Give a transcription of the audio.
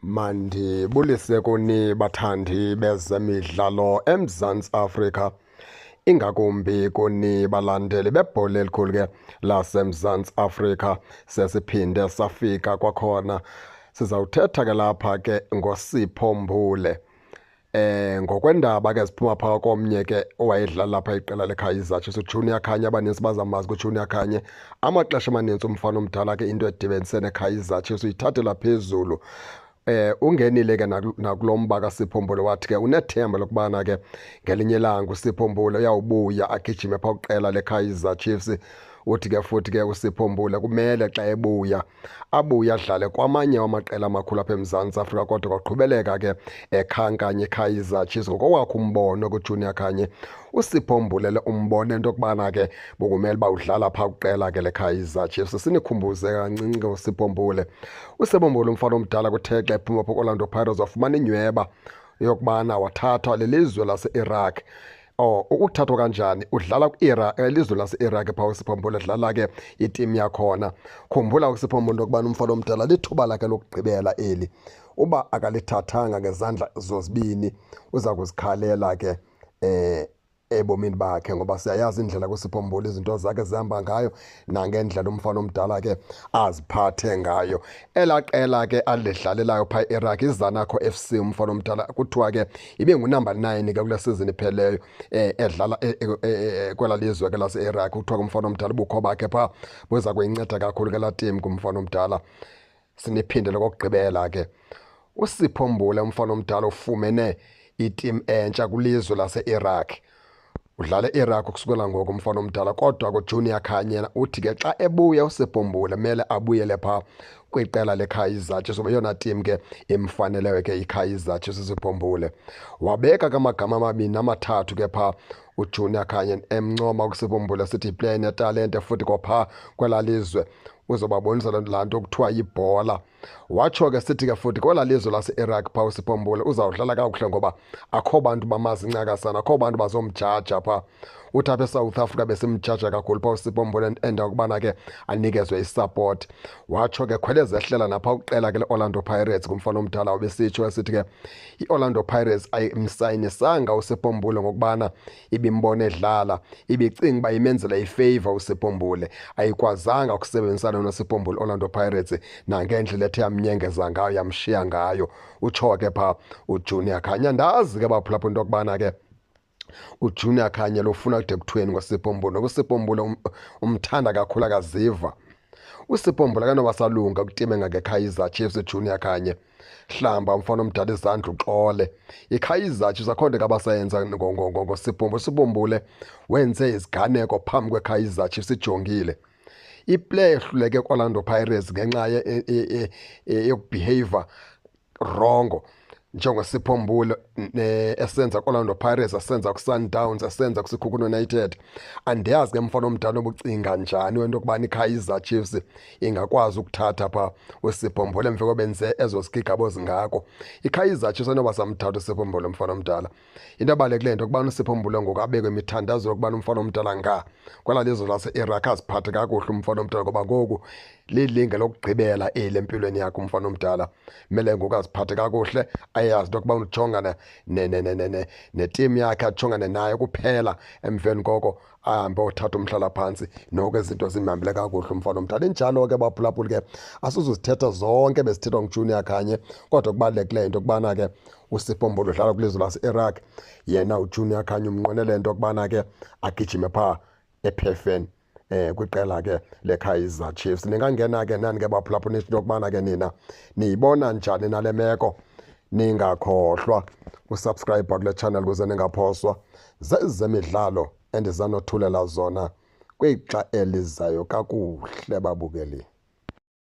Mandibulise kuni bathandi bezemidlalo eMzantsi Afrika, ingakumbi kuni balandeli bebhola elikhulu ke laseMzantsi Afrika. Sesiphinde safika kwakhona, sizawuthetha ke lapha ke ngoSipho Mbule. Ngokwendaba ke ziphuma phaa komnye ke owayedlala lapha iqela leKaizer Chiefs, uJunior Khanye. Abaninzi bazamazi kuJunior Khanye. Amaxesha amaninzi umfana omdala ke into edibenise neKaizer Chiefs uyithathela phezulu. Ungenile ke nakulo mba kaSipho Mbule, wathi ke unethemba lokubana ke ngelinye ilanga uSipho Mbule uyawubuya agijime phaa kwiqela leKaizer Chiefs. Uthi ke futhi ke uSipho Mbule kumele xa ebuya abuye adlale kwamanye wamaqela amakhulu apha eMzantsi Afrika, kodwa kwaqhubeleka ke ekhankanya iKaizer Chiefs. Ngokowakhe umbono kuJunior Khanye, uSipho Mbule umbone into yokubana ke bokumele uba udlala phaa kwiqela ke leKaizer Chiefs. Sinikhumbuze kancinci ke uSipho Mbule. USipho Mbule umfana omdala kuthe xa ephuma phaa Orlando Pirates wafumana inyweba yokubana wathathwa lilizwe lase-Iraq. Oh, ukuthathwa kanjani? Udlala ku-Iraq, elizwe lase-Iraq phaa uSipho Mbule, edlala ke itimu yakhona. Khumbula uSipho Mbule ukubana umfana omdala lithuba lakhe lokugqibela eli. Uba akalithathanga ngezandla zozibini uza kuzikhalela ke ebomini bakhe, ngoba siyayazi indlela kuSipho Mbule izinto zakhe zihamba ngayo nangendlela umfana omdala ke aziphathe ngayo. Elaa qela ke alidlalelayo phaa e-Iraq, iZanaco FC, umfana omdala kuthiwa ke ibe ngunumber 9 ke kule season ipheleyo edlala kwelaa lizwe ke lase-Iraq. Kuthiwa ke umfana omdala ubukho bakhe phaa buza kuyinceda kakhulu ke laa team kumfana omdala. Siniphindele kokugqibela ke, uSipho Mbule umfana omdala ufumene itim entsha kwilizwe lase-Iraq. Udlala e-Iraq ukusukela ngoku umfana omdala, kodwa kuJunior Khanye uthi ke xa ebuya uSipho Mbule kumele abuyele phaa kwiqela leKaizer Chiefs, ngoba yeyona team ke imfaneleyo ke iKaizer Chiefs uSipho Mbule. Wabeka ke amagama amabini amathathu ke phaa uJunior Khanye emncoma uSipho Mbule, sithi yiplayer enetalente futhi kwaphaa kwelaa lizwe uzobabonisa laa nto kuthiwa yibhola. Watsho ke sithi ke futhi kwelaa lizwe lase-Iraq phaa uSipho Mbule uzawudlala kakuhle, ngoba akho bantu bamazi incakasana, akho bantu bazomjaja phaa. Uthi apha eSouth Africa besimjaja kakhulu phaa uSipho Mbule enda ukubana ke anikezwe isupport. Watsho ke khwele zehlela napha kwiqela ke le-Orlando Pirates kumfana omdala, wabesitsho esithi ke i-Orlando Pirates ayimsayinisanga uSipho Mbule ngokubana ibimbona edlala, ibicinga uba imenzela ifavor uSipho Mbule. Ayikwazanga ukusebenzisana noSipho Mbule Orlando Pirates nangendlela ethe yamnyengeza ngayo, yamshiya ngayo. Utsho ke phaa uJunior Khanye. Andazi ke baphulaphula into yokubana ke uJunior Khanye lofuna kude kuthweni ngoSipho Mbule, ngoba uSipho Mbule umthanda kakhulu akaziva. uSipho Mbule akanoba salunga kwitimu engangeKaizer Chiefs. UJunior Khanye, hlamba umfana omdala izandla uxole. IKaizer Chiefs akho nto kabasayenza ngoSipho Mbule. USipho Mbule wenze iziganeko phambi kweKaizer Chiefs ijongile. Iplayer ehluleke Orlando Pirates ngenxa yokubehave wrong njengoSipho Mbule esenza Orlando Pirates, esenza ku-Sundowns, esenza kuSekhukhune United. Andiyazi ke mfana omdala obucinga njani wento yokubana iKaizer Chiefs ingakwazi ukuthatha phaa uSipho Mbule emva kobenze ezo zigigaba zingako. iKaizer Chiefs anoba samthatha uSipho Mbule umfana omdala. Into ebalulekileyo into yokubana uSipho Mbule ngoku abekwe imithandazo yokubana umfana omdala nga kwelaa lizwe lase-Iraq aziphathe kakuhle umfana omdala, ngoba ngoku lilinge lokugqibela eli empilweni yakhe umfana omdala. Kumele ngoku aziphathe kakuhle, ayazi into yokubana ujongana netimu yakhe, ajongane naye kuphela, emveni koko ahambe othatha umhlalaphantsi, noko izinto zimhambele kakuhle umfana omdala. Injalo ke baphulaphuli ke, asizuzithetha zonke bezithethwa nguJunior Khanye, kodwa kubalulekileyo into yokubana ke uSipho Mbule udlala kwilizwe lase-Iraq. Yena uJunior Khanye umnqwenele into yokubana ke agijime phaa ephefeni kwiqela ke leKaizer Chiefs. Ningangena ke nani ke baphulaphula into yokubana ke nina niyibona njani nale meko. Ningakhohlwa usubscribe kule channel ukuze ningaphoswa zezemidlalo endizanothulela zona kwixa elizayo. Kakuhle babukeli.